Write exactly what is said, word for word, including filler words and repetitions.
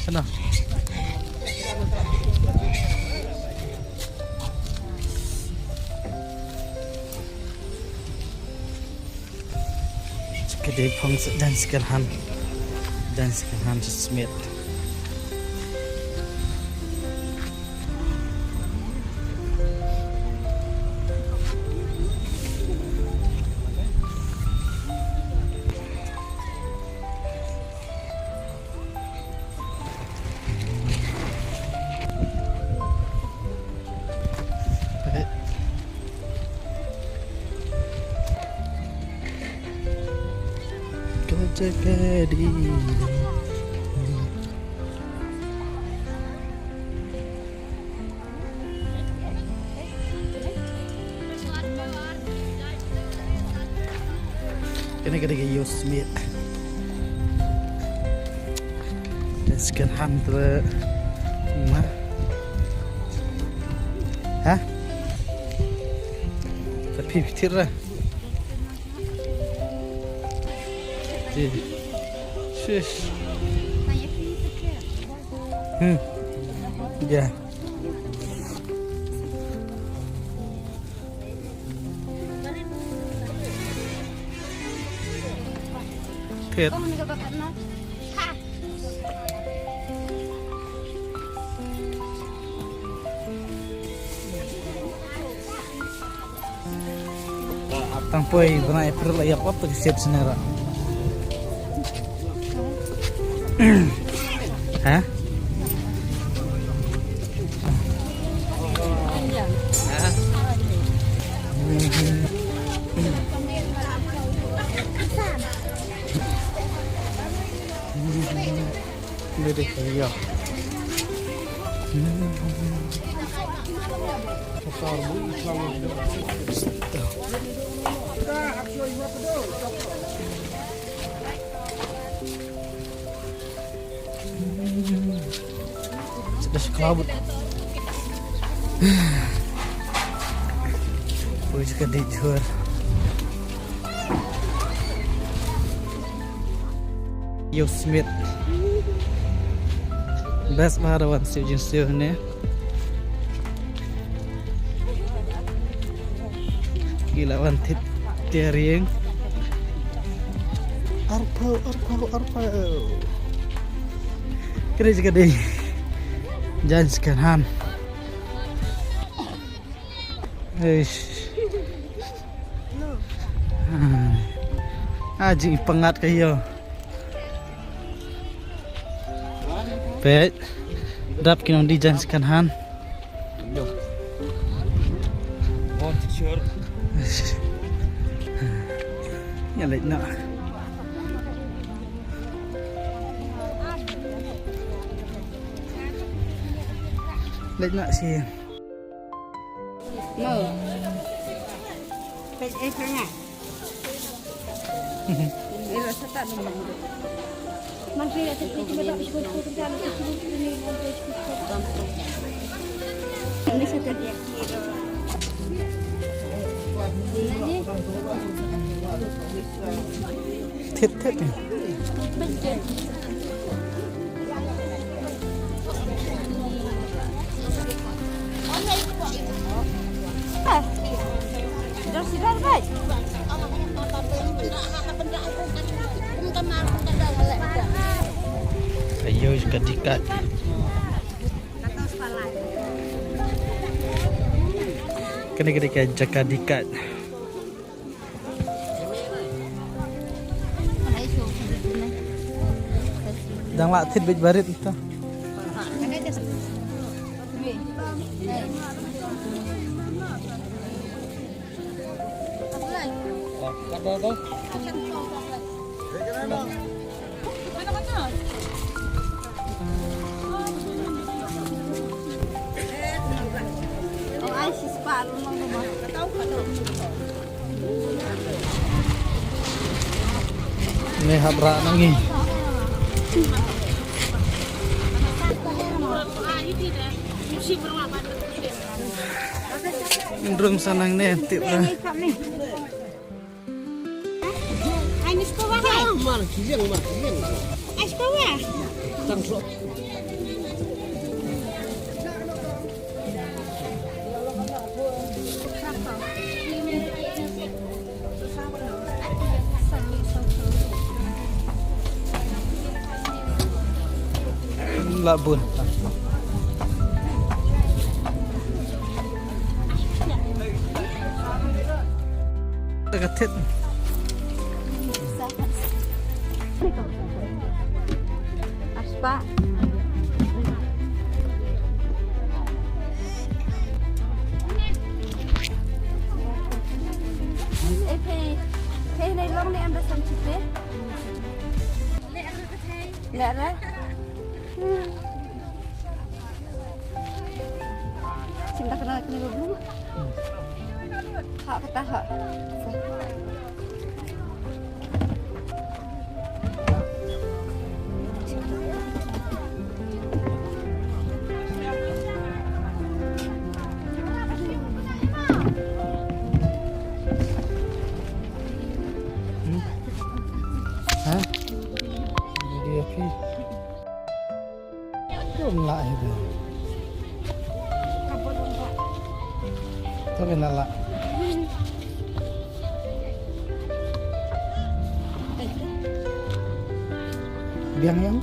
Ano? Ka dei phong sa jan second hand. Jan second hand sa Smith. Kane ka dei ka Yosemite. Te second hand te ma. Ha? Tapi fitir lah. Ti. Shish. Hmm. Ya. Pet. Tang poi bnai April ïa pop ka siat sene ra. Ha? Dede kaya. Sudah sekelabut. Poi jaka dei jhur. Yosemite. Best ba da wan siew jingsiew ne. Ki la wan thied tiar ïing. Arphew, arphew, arphew. Ka dei jaka dei. Jan second hand. Eish. Ah, jingpyngngad ka ïa. Peit. Dap ki nongdie jan second hand. Ïa leit noh. Leit noh sih. Mo. Peit eh, peit nga. Eh, rasa tak nang. Ini satu dia. Thied thied ni. Ayo jaka dikit. Kane ka dei ka jaka dikit. Dang lah thied beit barit ito. Ni hap rah na ngi. Ndrum sa nangne tip ra. Ai, ni sekolah, hai. Mar kiliang, mar kiliang. Ai, sekolah. Tang sok. Lah bun. Ka thit. Aspa. Eh, phe, phe nei long ne em da sam chip ne? Leh re. Chim da kena kena belum. Ha kata ha. Ha? Dia pi. Kum lah hi be. To be na lah. Biang yang.